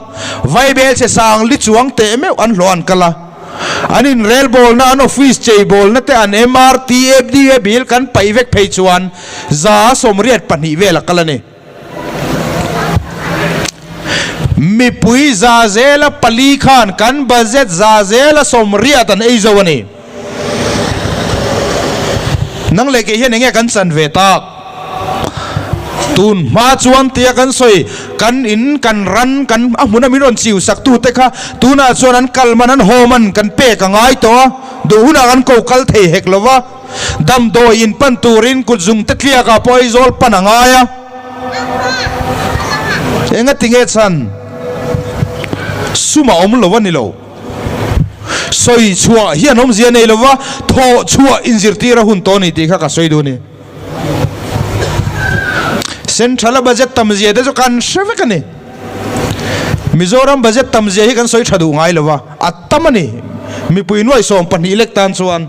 vaibel chhe 4000 chuang teh meuh an hlawh an kal a. An inrelbawlna, an office cheibawlna te, an MRT, FDA bill kan paih vek phei chuan 82% vel a kal a ni. Mipui 4% khan kan budget 80% an ei zo a ni. Nang leh kei hian enge kan chan ve tak? Tun hma chuan tia kan sawi, kan in, kan ran, kan a hmuna min rawn chiu sak tu te kha tunah chuan an kal man, an haw man kan pek a ngai tawh a, duh hunah kan ko kal thei hek lo va, damdawi in pan turin kut zung te tliakah pawh Aizawl pan a ngai a. Engatinge chhan sum a awm lo a ni lo. Sawi chhuah hian awmzia nei lova thawh chhuah inzirtir a hun tawh a ni tih kha ka sawi duh a ni. Central a budget tam zia te chu kan hre vek a ni. Mizoram budget tam zia hi kan sawi tha duh ngai lova, a tam a ni. Mipui nuai 12 lek tan chuan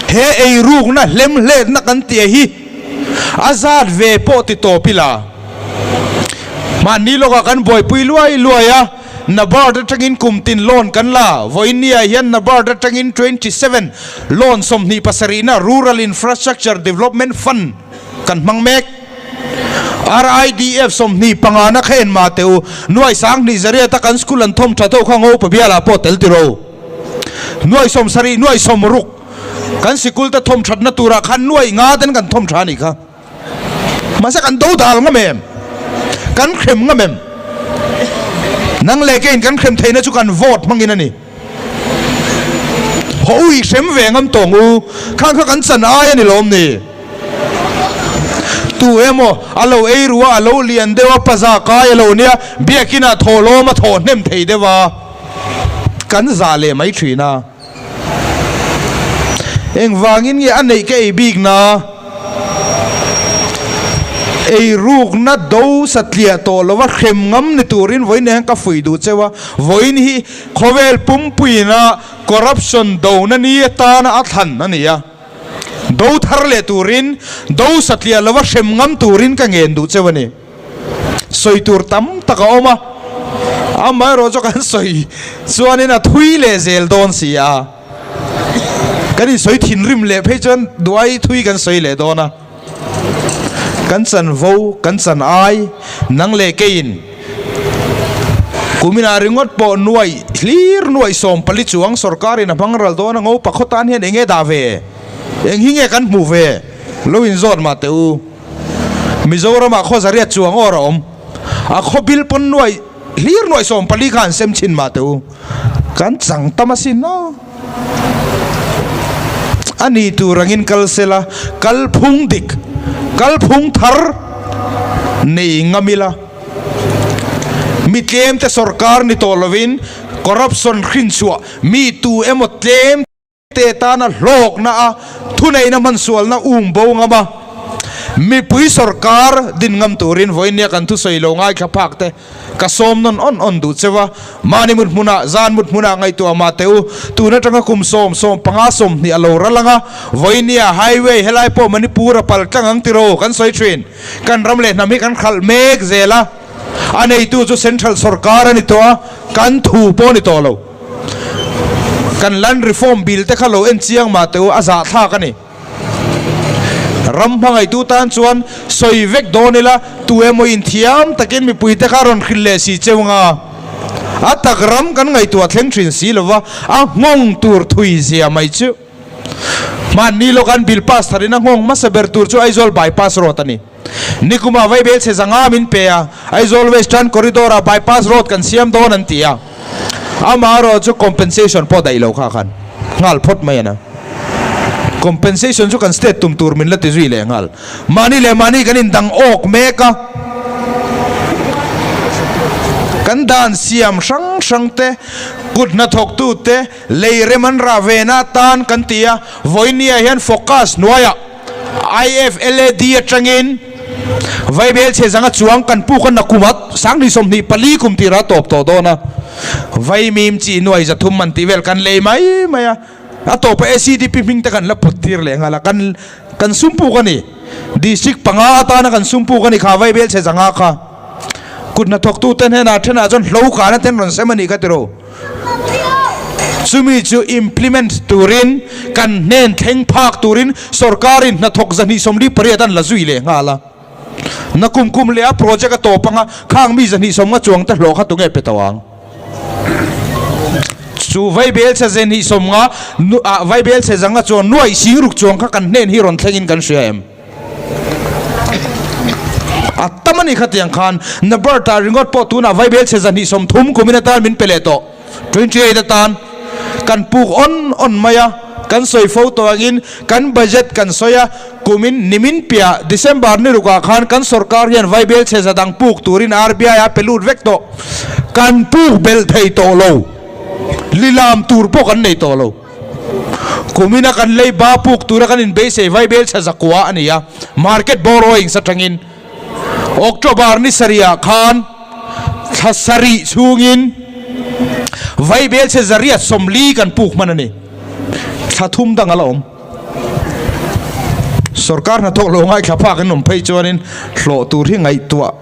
he eirukna hlemhletna kan tih hi a zat ve pawh ti tawp ila. Mahni lawkah kan buaipui luai luai a, NABARD atangin kum tin loan kan la. Vawiinniah hian NABARD atangin 27 loan 27 na Rural Infrastructure Development Fund kan hmang mek. RIDF 25 na kha en mah teh u, nuai 2000 riata kan school an thawm tha tho kha ngo pabialah pawh tel tiro. Nuai 70, nuai 60 kan sikul te thawm thatna turah khan nuai nga ten kan thawm tha a nih kha. Mahse kan do dal ngam em? Kan hrem ngam em? Nang leh keiin kan hrem theihna chu kan vote hmangin a ni. Haw u i hrem ve ngam tawng u, khang kha kan chan ai a ni lawm ni? Tu emaw a lo ei ru a, a lo lian deuh a, paza kai a lo nia, biakinah thawh lawm a thawh hnem thei deuh a, kan zah leh mai thin a. Engvangin nge a neih ka ei bik na? Ei rukna do satliah tawh lova hrem ngam ni turin vawiin hian ka fuih duh cheu a, vawiin hi khawvel pumpuina corruption dona ni atana a thlan a ni a, do thar leh turin do satliah lova hrem ngam turin ka ngen duh cheu a ni. Sawi tur tam tak a awm a, amaherawh chu kan sawi chuanin a thui leh zel dawn si a, kan insawi thinrim leh phei chuan duai thui kan sawi leh dawn a, kan chanvo, kan chan ai, nang leh keiin kuminah ringawt pawh nuaih hlir nuaih 14 chuang sorkarin a hmang ral dawn a, ngo pakhaw tan hian eng nge dah ve, eng hi nge kan hmuh ve, lo inzawt mah teh u. Mizoramah khaw zariat chuang awr a awm. A khaw bil pawn nuai hlir nuai 14 kha an sem chhin mah teh u. Kan chang tam asin aw. A ni tur angin kal sela, kal phung dik, kal phung thar nei ngam ila. Mi tlem te sorkar ni tawh lovin corruption hrinchhuah mi tu emaw tlem te tana hlawkna a thuneihna hmansualna um bo ngam a, mipui sorkar din ngam turin vawinia kan thusawi lo ngaithla phak te ka sawm nawn awn awn duh cheu a, mahni mut hmunah zan mut hmunah ngaihtuah mah teh u, tun atanga kum sawm sawm panga 20 a lo ral ang a, vawinia highway helai pawh Manipur a pal tlang ang tiraw kan sawi thin, kan ram leh hnam hi kan hralh mek zel a, a neitu chu central sorkar a ni tawh a, kan thu pawh a ni tawh lo. Kan Land Reform Bill te kha lo en chiang mah teh u, a zahthlak a ni. Ram hmangaihtu tan chuan sawi vek dawn ila, tu emaw inthiam takin mipui te kha rawn hrilh leh si cheu nga. A tak ram kan ngaihtuah thleng thin si lova, a nghawng tur thui zia mai chu. Hmanni lawk an bill pass tharin a nghawng hmasa ber tur chu Aizawl Bypass Road a ni. Nikuma vaibel chhe zanga min pe a, Aizawl Western Corridor ah bypass road kan siam dawn an ti a, amaherawh chu compensation pawh daih lo kha khan nghal phawt mai a na. Compensation chu kan state tum tur min la ti zui leh nghal. Mahni leh mahni kan indang awk mek a, kan dan siam hrang hrang te, kut hnathawktu te lei rem an rah ve na atan kan ti a, vawinia hian focus hnuaiah, IFLAD atangin Vaibel chhe zanga chuang kan puk a nakum a 2024 kum tira tawp tawh dawn a, Vaimim chi nuai 300 man tih vel kan lei mai mai a, a tawpa ACDP hming te kan la put tir leh nghal a, kan kan sum puk a ni. District panga atana kan sum puk a ni kha Vaibel chhe zanga kha. Kut hnathawktu te hnenah thenah chuan hlo kana ten rawn sem a nih kha tiraw. Chumi chu implement turin kan hnen thleng phak turin sorkarin hnathawk 248 an la zui leh nghal a. Nakum kum leh a project a tawp anga khang mi 250 chuang te hlawh kha tunge pe tawh ang? Chu vaibel chhe 250 ah vaibel chhe zanga chuan nuaih sing ruk chuang kha kan hnen hi rawn thlengin kan hria em? A tam a ni khatiang khan Nabarta ringawt pawh tunah vaibel chhe 230 kumin atan min pe leh tawh. 28 atan kan puk awn awn mai a, kan sawi fo tawh angin kan budget kan sawi a, kumin nimin piah December ni rukah khan kan sorkar hian vaibel chhe za dang puk turin RBI a pe lut vek tawh. Kan puk belh thei tawh lo. Lilam tur pawh kan nei tawh lo. Kumina kan lei ba puk tura kan inbeisei vaibel chhe zakua a ni a, market borrowings atangin October ni sarihah khan thla sarih chhungin vaibel chhe zariat 40 kan puk hman a ni. Thla thum dang a la awm. Sorkar hnathawk lo ngaithla phak an awm phei chuanin hlawh tur hi ngaihtuah.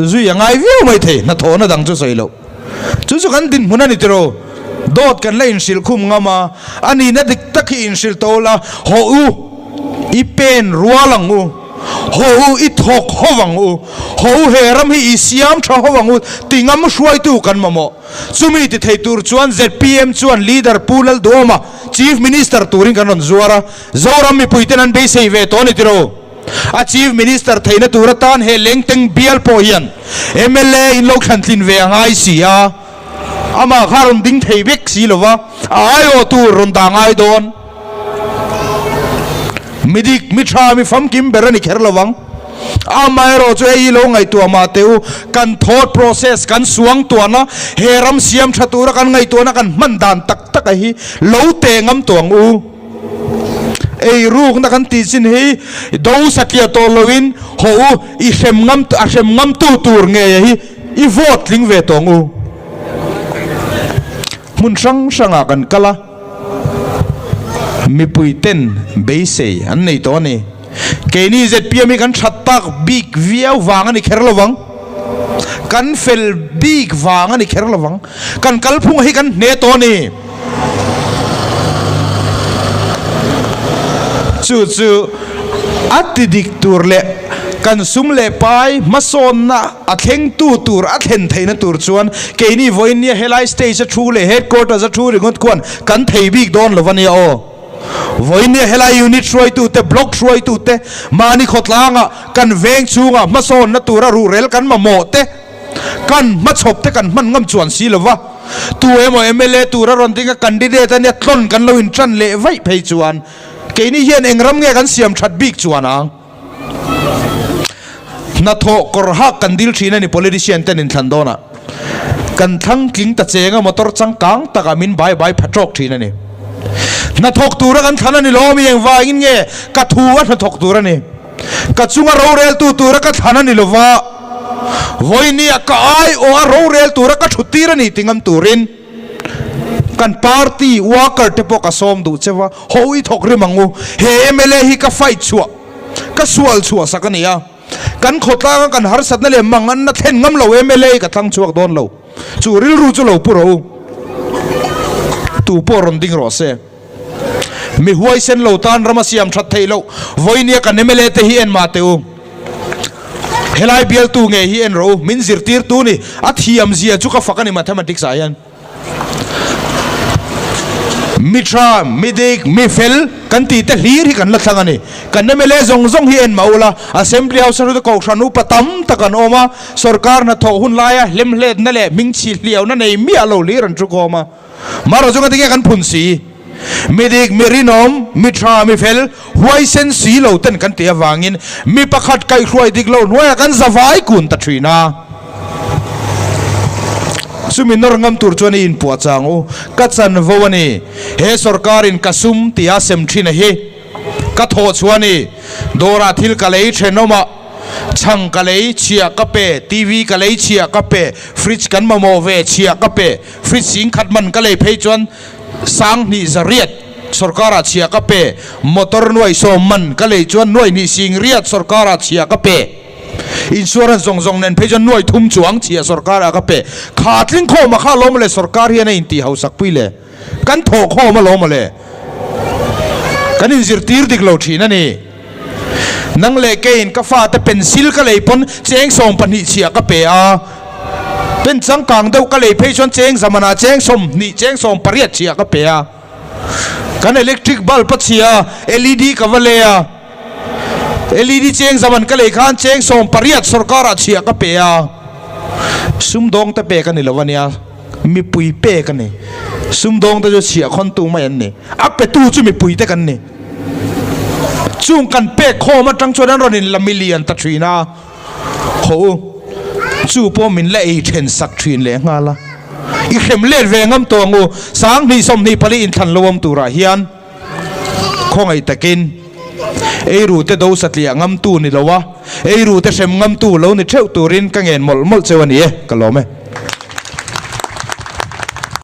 Zui a ngai viau mai thei, hnathawhna dang chu sawi loh. Chu chu kan dinhmun a ni tiraw? Dawt kan la inhrilh khum ngam a, a nihna dik tak hi inhrilh tawh ula, hawh u, i pen rual ang u, hawh u, i thawk ho ang u, hawh u, he ram hi i siam tha ho ang u ti ngam hruaitu kan mamawh. Chumi ti thei tur chuan zpm chuan Leader Pu Lalduhawma Chief Minister turin kan rawn zuar a, Zoram mipuiten an beisei ve tawh a ni tiraw? A Chief Minister theihna tur atan he Lengteng bial pawh hian mla in lo thlantlin ve a ngai si a, amah kha rawn ding thei vek si lo va, a aiawh tur rawn dah ngai dawn. Mi dik, mi tha, mi famkim ber a ni kher lo vang. Amaherawh chu hei hi lo ngaihtuah mah teh u, kan thought process, kan suangtuahna, he ram siam tha tura kan ngaihtuahna kan hman dan tak tak a hi lo teh ngam tawh ang u. Ei rukna kan tih chin hi do satliah tawh loin hawh u, i hrem ngam, a hrem ngamtu tur ngei a hi i vote tling ve tawh ang u. Hmun hrang hrangah kan kal a, mipui ten beisei an nei tawh a ni. Keini zpm hi kan that tak bik viau vang a ni kher lo vang. Kan fel bik vang a ni kher lo vang. Kan kalphung hi kan hne tawh a ni. Chu chu a ti dik tur leh kan sum leh pai hmasawnna a thlengtu tur a thlen theihna tur chuan keini vawiinnia helai stage a thu leh headquarters a thu ringawt khuan kan thei bik dawn lo a nia aw. Vawiinnia helai unit hruaitute, block hruaitute, mahni khawtlanga kan veng chhunga hmasawnna tura ruhrel kan mamawh te, kan hmachhawp te kan hman ngam chuan si lo va, tu emaw mla tura rawn ding a candidate a nia tlawn kan lo intan leh vaih phei chuan keini hian eng ram nge kan siam that bik chuan ang? Hnathawh kawr hak kan dil thin a ni politician ten inthlan dawnah kan thlang tling ta cheng a motor changkang takah min bai bai pha tawk thin a ni. Hnathawk tura kan thlan a ni lo ami engvangin nge ka thu a hnathawk tur a ni. Ka chunga roreltu tura ka thlan a ni lo va, vawinia ka aiawh a rorel tura ka thut tir a ni ti ngam turin kan party worker te pawh ka sawm duh che va, ho i thawk rim ang u, he mla hi ka fight chhuah, ka sual chhuah sak a ni a, kan khawtlanga kan harsatna leh manganna thlen ngam lo mla hi ka thlang chhuak dawn lo, chu rilru chu lo pu rawh u, tu pawh rawn ding rawh se. Mi huaisen lo tan ram a siam that theih loh. Vawinia kan mla te hi en mah teh u. Helai bialtu nge hi en rawh u. Min zirtirtu ni. A thiam zia chu ka fak a ni mathematics ah hian. Mi tha, mi dik, mi fel kan tih te hlir hi kan la thlang a ni. Kan mla zawng zawng hi en mah ula, Assembly House a hruaitu Kohhran upa tam tak an awm a, sorkar hnathawh hun laia hlemhletna leh hmingchhi hliauna nei miah lo hlir an thu khawm a. Mara chu ngatinge kan phun si? Mi dik, mi rinawm, mi tha, mi fel, huaisen si lo ten kan tih avangin mi pakhat kaihhruai dik lo hnuaiah kan zavai kun ta thin a. Chumi nawr ngam tur chuan i inpuah chang u, ka chanvo a ni. He sorkarin ka sum tia sem thin a hi ka thawh chhuah a ni. Dawrah thil ka lei thenawmah chhang ka lei chhia ka pe, TV ka lei chhia ka pe, fridge kan mamawh ve chhia ka pe. Fridge sing khat man ka lei phei chuan 2000 riat sorkarah chhia ka pe, motor nuai sawm man ka lei chuan nuai hnih sing riat sorkarah chhia ka pe, insurance zawng zawng nen phei chuan nuai thum chuang chhia sorkarah ka pe. Kha tling khawm a kha alawm le sorkar hian a intih hausak pui le, kan thawh khawm alawm le, kan inzirtir dik lo thin a ni. Nang leh keiin ka fate pencil ka lei pawn cheng 12 chhiah ka pe a, pen changkang deuh ka lei phei chuan cheng zamanah cheng 20 cheng 18 chhiah ka pe a. Kan electric bulb a chhia a, led ka va lei a, led cheng zaman ka lei khan cheng 18 sorkarah chhiah ka pe a. Sumdawng te pek a ni lo ania, mipui pek a ni. Sumdawng te chu chhiah khawntu mai an ni, a petu chu mipui te kan ni. Chung kan pek khawm atang chuan an rawn in la milian ta thin a, haw u, chu pawh min la ei then sak thin leh nghal a, i hrem let ve ngam tawh ang u, 2024 inthlan lo awm turah hian khawngaih takin eiru te do satliah ngamtu ni lo a, eiru te hrem ngamtu lo ni theuh turin ka ngen mawlh mawlh cheu a ni e, ka lawm e.